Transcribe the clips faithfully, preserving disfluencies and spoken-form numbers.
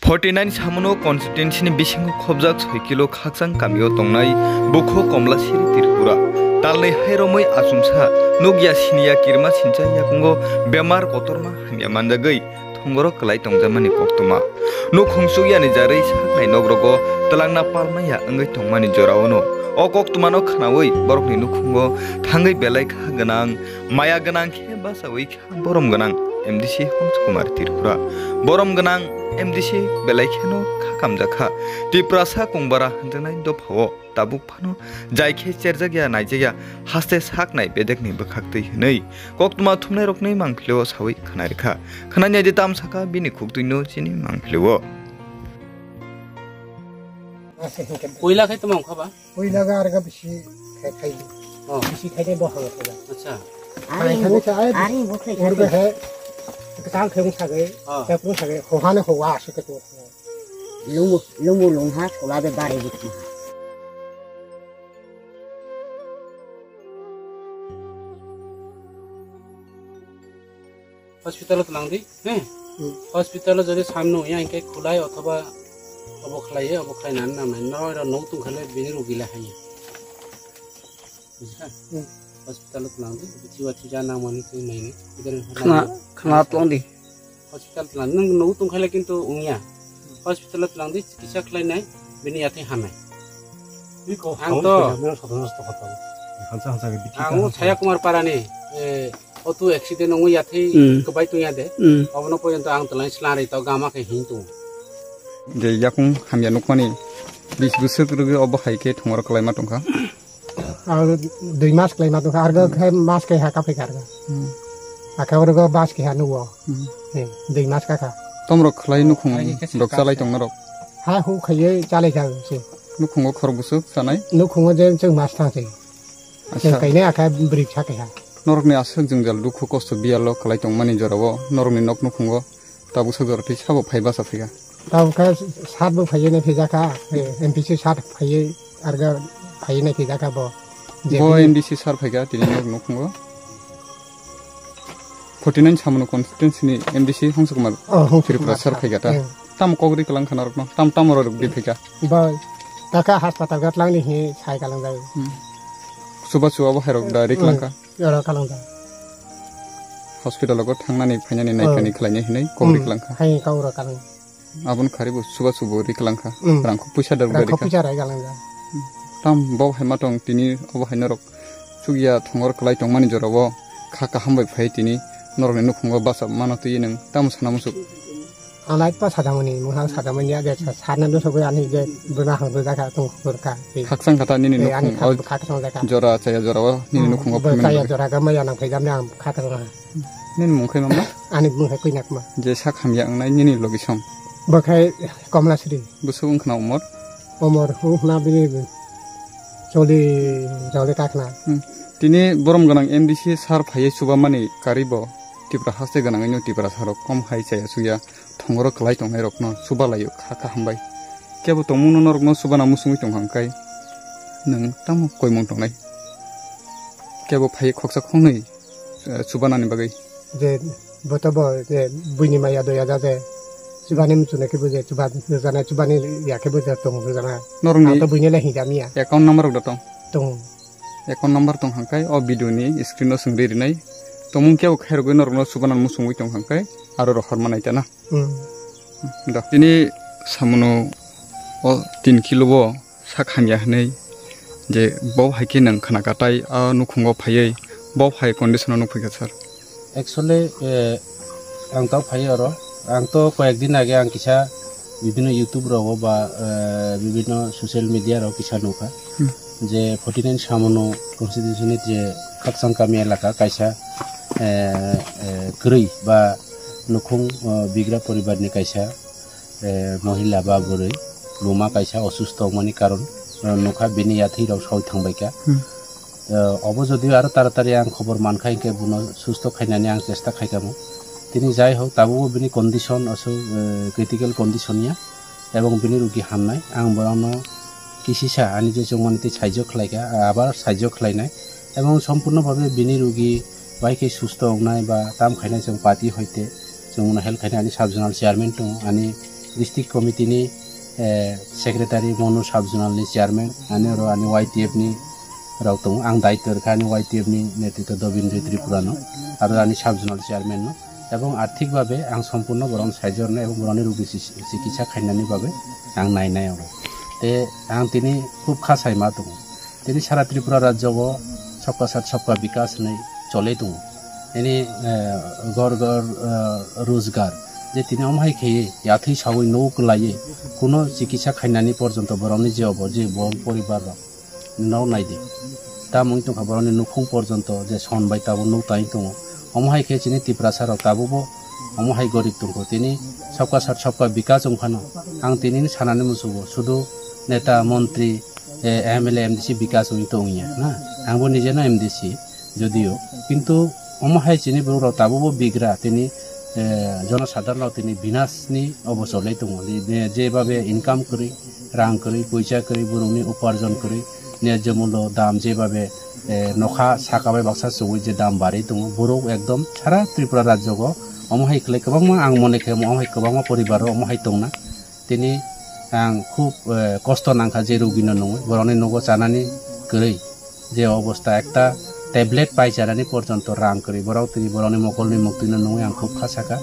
Forty nine Samono constituency ni bisingo khobjak soi kilo khakchang kamio tongnai bukho Komlasiri Tripura. Talnwi hai romwi achumsa nukya siniya kirma sincha yakungo bemar kotorma hamya manjagwi thongoro kwlai tongjakmani koktwma. Nukhung chukyani jarwi saknai nokrogo twlangna palmaya wngwi tongmani joraono o koktwmano khwnawi borokni nukhungo thangwi belai kha gwnang, maya gwnang khe bachawi kha borom gwnang M D C Hongsa Kumar Tripura. Borom gwnang M D C belai kheno kha kamjakha. Tiprasa Kongbara hwnjaknai dophao tabuk phano jai khe cherjakya naijakya haste saknai bedekni bwkhaktwi hwnwi koktwma thumnairokni mangphilio sawi khwnairikha. Khwnani aidi tamsakha bini khuktwino chini mangphilio. Puila khe tamo wngkha ba? Puila ga arga bisi khai khai. Oh. Bisi khai de bohang khai. Acha. Ari khai khai khai. Ari bo khai khai. Urga hai. Kang khai sagai. Oh. Kapung sagai. Hohane howa asik tu. Lumu lumu lungha kula de bare bukma. Hospital o tlang di, he? Hmm. Hospital o jodi samno ya hingke khulai othoba obo khlai, obo khlai nan nam nai. Norok ro nong tung khale bini rugi la hanya. Bujha? Hmm. Hospital o tlang di, bichi wachi ja nang mani tui nai ni. Khna, khna tong di. Hospital tlang, nang nong tung khale kintu ungya. Hospital o tlang di, kisa khlai nai, bini yathai hanai. Ang to, hansa hansa ke bithi ang saya Kumar Parani, eh, Auto accident wngo yathai hmm. Kwbai tungya de. Hmm. Obono poyonto ang twlai slanri to gama khe hin tung. Je yakung hamya nukmani bis bwswk rwgwi obo hai khe thongor kwlaima tongkha. Ar dui mas kwlaima tongkha, argo khe mas khe ha kaphai karga. Hmm. Akhe orgo bas khe ha nugo. Hmm. He, dui mas kaka. Tomrok khlai nukhung rok chalai tong norok. Ha hu khaiye chalai kha se. Nukhungo khor bwswk chanai. Nukhungo je chwng mas thang se. Acha. Chwng kainai akha bwrwi bwsa keha. Norokni aswk jwngjal dukhu kosto biyalo kwlai tongmani jorao norokni nok nukhungo tabuksa jora tei sabo phai bacha phaikha. Tabukha sat bo phaiwi nai phijakha, eh, M P C sat phaiwi arga phaiwi nai phijakha bo. Bo M D C sar phaikha tini nok nukhungo. Forty nine Samono constituency ni M D C Hongsa Kumar oh, Hongsa Tripura Kumar sar sar. Phaikha ta. Eh. Tam kok ri kalang kha norokno, tam tam ro rok di phaikha. Bo taka hospital ga tlang ni hi sai kalang jai. Hmm. Chuba chuba bo hairok da ri kalang kha. Hmm. Oro kalang jai. Hospital go thangnani phainani hmm. Naikani khlainai hinai kok ri hmm. Kalang kha. Hai kok ro kalang. Abon khari bo chuba chuba ri kalang kha. Hmm. Rang khuk puisa da ri kha. Rang khuk puisa rai kalang jai. Hmm. Tam bo hai ma tong tini obo hai norok chukya thongor kwlai tongmani jorao kha kaham bai phai tini norokni nukhungo bachap mano twi nwng tamo sana muchuk. Ang light pa sajamani, mwkhang sajamani ya, je sa-, sana do sogwi ani je bwna hang do jaka tong khur kha. Khakchang kha ta nini eh, ani nukhung, khak-, o khakchang jaka. Jora chaya jora o nini hmm, nukhungo bo phimani chaya bagwi. Jora ga maya nang phai jamni ang khakchang kha. Nini mung khai mama? Ani mung khai kuinak ma. Je sak hamya wngnai nini logi song. Bo khai Komlasri. Bwswk wng khna umor? Umor wng khna bini choli, choli kakhna. Hmm. Tini borom gwnang M D C sar phaiye chubamani kari bo Tipra haste gwnangwino Tipra sarok kom hai chaya chuya. Thongoro kwlai tongnairokno chubalaio kha kha hambai. Kebo tongmungno norokno chubana muchungwi tongkha hwnkhe nwng tamo koimung tongnai? Kebo phai khoksa khoknwi, eh, chubanani bagwi. Je boto bo je buini maya doya ja je chubani muchungno kebo je chuba rwjana chubani ya kebo je tong rwjana. Norokni ang to buini le hinjamiya. Account number rok da tong? Tongo. Account number tong hwnkhe o video ni screen o swngwi rinai. Tongmung kebo khairogwi norokno chubana muchungwi tong hwnkhe aro rohorma naitana. Hmm. Da. Tini samono o tin kilo o sak hamya hinwi je bo hai khe nwng khna katai a nukhungo phaiwi bo hai condition o nukphaikha sir. Actually, eh, ang tau phai oro. Ang to koyek din age ang kisa bibino YouTube rogo ba, eh, bibino social media rogo kisa nukha. Hmm. Je forty nine Samono constituency ni je Khakchang kami elaka kaisa, eh, eh, kwrwi ba nukhung, eh, bigra poribar ni kaisa eh, mohila ba bwrwi buma kaisa osusto wngmani karon, eh, nukha bini yathwi rok soi thangbaikha. Hmm. Eh, obo jodi aro taratari ang khobor mankha hinkhe bono susto khainani ang chesta khaikhamu. Tini jai hok tabukbo bini condition aswk, eh, critical condition ya ebong bini rugi hamnai. Ang borokno kisisa ani je chongmani tei saijo khlaikha, abar saijo khlainai. Ebong sompurno bhabe bini rugi bai khe susto wngnai ba tam khainai chwng party hoite chwng bono help khainai ani sub zonal chairman tongo, ani District committee ni, eh, secretary, Monu sub zonal ni chairman, ani oro ani Y T F ni rok tongo. Ang daityo rwkha ani Y T F ni netritwo Dobindri Tripura no, aro ani sub zonal chairman no, ebong arthik babe ang sompurno borokno saijorno ebong borokni rugi si-, sikisa khainani babe ang nainai oro. Te ang tini khub kha saima tongo. Tini sara Tripura rajyo o Sabka Sath Sabka Vikas hinwi cholwi tongo. Tini, eh, ghor ghor, eh, Rozgar, je tini omo hai khe yathwi sawi nuk kwlaiwi kuno chikitsa khainani porjonto borokni je obo je bo poribar rok nok naidi. Tamo wng tongkha borokni nukhung porjonto je son bai tabuk nuk tangwi tongo. Omo hai khe chini Tiprasa rok tabukbo omo hai gorib tongkho. Tini Sabka Sath Sabka Vikas wng phano ang tini sanani muchungo sudu neta montri eh, M L A, M D C bikas wngwi tongya, na? Angbo nijeno M D C, jodio. Kintu omo hai chini borok rok tabukbo bigra, tini, eh, jonosadharon rok tini binasni obo cholwi tongo. Je, je, jebabe income kwrwi, rang kwrwi, poisa kwrwi, borokni uparjon kwrwi, nyajo mulo dam jebabe, eh, nokha saka bai baksa chugwi je dam barwi tongo, borok ekdom sara Tripura rajyogo omo hai khlai kwbangma, ang mone khe omo hai kwbangma poribar rok omo hai tongna. Tini ang khub, eh, kosto nangkha je rugino nungwi, borokni nogo chanani kwrwi, je obosta ekta tablet pai chanani porjonto rang kwrwi, borok tini borokni mokolni muktwino nungwi ang khub kha saka.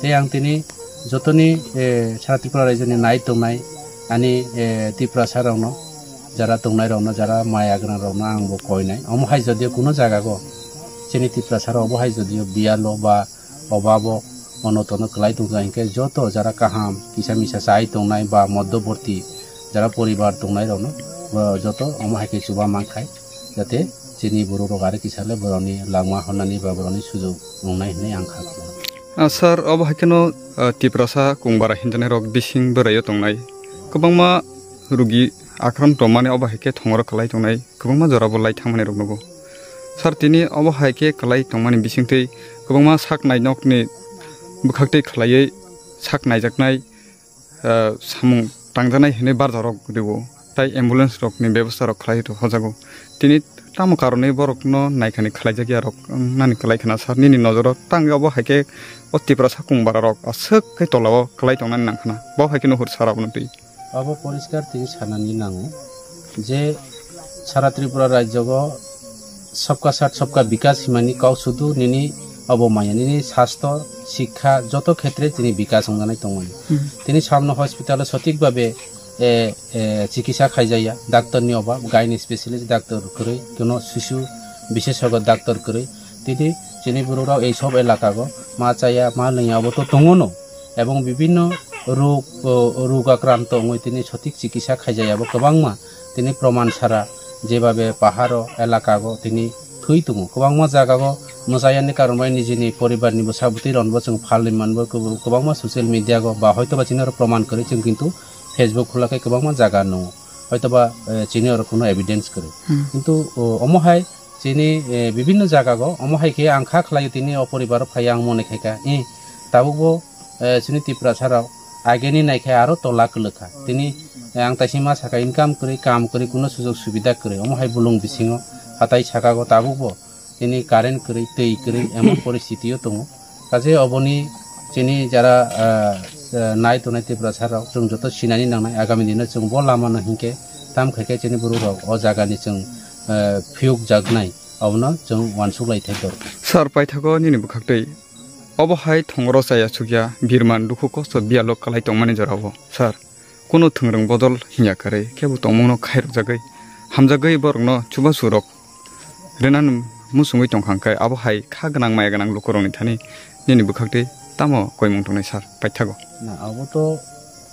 Tei ang tini jotoni, eh, sara Tripura raijo ni nai tongnai ani, eh, Tiprasa rokno, jara tongnai rokno, jara maya gwnang rokno ang bo koinai. Omo hai jodio kuno jaga go chini Tiprasa rok obo hai jodio biyalo ba obabo onotono kwlai tongkha, hinkhe joto jara kaham kisa misa chai tongnai ba moddoborti jara poribar tongnai rokno, bo joto omo hai khe chuba mankhai, jate chini borok rok are kisa le borokni langma honnani ba borokni sujuk wngnai hinwi ang kha. Ah, sir, obo hai kheno, ah, Tiprasa Kungbara hinjanai rok bising bwraio tongnai kwbangma rugi akrant rwmani obo hai khe thongoro kwlai tongnai. Kwbangma jora bo lai thangmani rok nugo. Sir, tini obo hai khe kwlai tongmani bisingtwi kwbangma sak nainokni bwkhaktwi khwlaiwi sak naijaknai, ah, samung tangjaknai hinwi barja rok rio, tai ambulance rokni bebosta rok khlai rw hojago. Tini tamo karonwi borokno naikhani khlaijak ya rok wngnani kwlai khna, sir, nini nojoro tang obo hai khe o Tiprasa Kungbara rok aswk khe tolao kwlai tongnani nang khna, bo hai khe nuhur sir abono twi. Abo poriskar tini sanani nango je sara Tripura rajyogo Sabka Sath Sabka Vikas himani kok sudu nini obo maya, nini sasto, sikha, joto khetre tini vikas wngjanai tongmani. Hmm. Tini samno hospital o sotik babe, eh, eh, chikisa khaijaya, doctor ni obab, gynae specialist doctor kwrwi, kuno sisu biseshogo doctor kwrwi. Tini chini borok rok ei sob elaka go ma chaya, ma lwngya, abo to tongo no. Ebong bibinno rog, o, rog akranto wngwi tini sotik chikisa khaijaya bo kwbangma tini proman sara, jebabe paharo elakago tini thwi tongo. Kwbangma jagago mwchayani karon bai nijini poribarni bwsa bwtwi rokno bo chwng phalwi manbo kwb-, kwbangma social media go ba hoitoba chini oro proman kwrwi chwng kintu Facebook khulakhe kwbangma jaga nungo. Hoitoba, eh, chini oro kuno evidence kwrwi. Hmm. Kintu, o, omo hai chini, eh, bibinno jagago, omo hai khe ang kha khlaio tini o poribaro phai ang mone khaikha. Eh, tabukbo, eh, chini Tiprasa rok ageni naikhe aro tola kwlwkha. Tini, eh, ang taisima saka income kwrwi, kam kwrwi, kuno sujog subida kwrwi. Omo hai bolong bisingo hatai sakago tabukbo tini current kwrwi, twi kwrwi, emon poristitio tongo. Kaje oboni chini jara, ah, ah, nai tongnai Tiprasa rok, chwng joto sinani nangnai, agami dino chwng bo lama no hinkhe tam khaikhe chini borok rok o jaga ni chwng, ah, phiyok jaknai, obono chwng uansuk lai thai dorkar. Sir, paithago nini bwkhaktwi obo hai thongoro chaya chukya birman dukhu kosto biyalo kwlai tongmani jorao, sir. Kuno thwngrwng bodol hinya kwrwi khe bo tongmungno khairokjagwi, hamjagwi borokno chubachu rok rwnani muchungwi tongkha, hwnkhe abo hai kha gwnang maya gwnang lukurokni thani nini bwkhaktwi tamo koimung tongnai sir paithago? Na, abo to,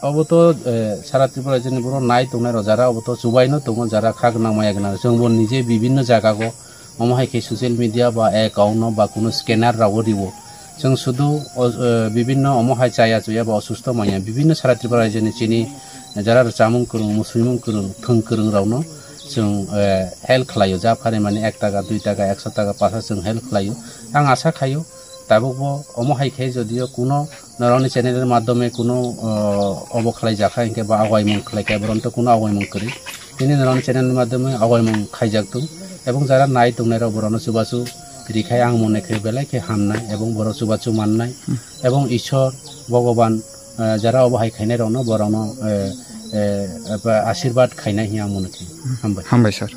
abo to, eh, sara Tripura rajyoni borok nai tongnai rok jara abo to chubaino tongo, jara kha gwnang maya gwnang. Chwngbo nije bibinno jagago omo hai khe social media ba account no ba kuno scanner rok o rio. Chwng sudu o, eh, bibinno omo hai chaya chuya ba osusto manya bibinno sara Tripura rajyoni chini jara rwchapmung kwrwng, mwswimung kwrwng, thwng kwrwng rokno chwng, eh, help khlaio. Ja phari mani ek taka, dui taka, ekso taka, pasa chwng help khlaio. Ang asa khaio tabukbo omo hai khe jodio kuno norokni channel ni madhyome kuno, o, obo khlai jakha hinkhe ba awaimung khlai khe borom to kuno awaimung kwrwi. Tini norokni channel ni madhyome awaimung khaijak tung. Ebong jara nai tongnai rok borokno chubachu rikhai ang mone khe belai khe hamnai ebong borok chubachu mannai. Hmm. Ebong Ishwar, Bhogoban, eh, jara obo hai khainai rokno, borokno, eh, eh, asirbad khainai hiya mone khe. Hambai. Hambai sir.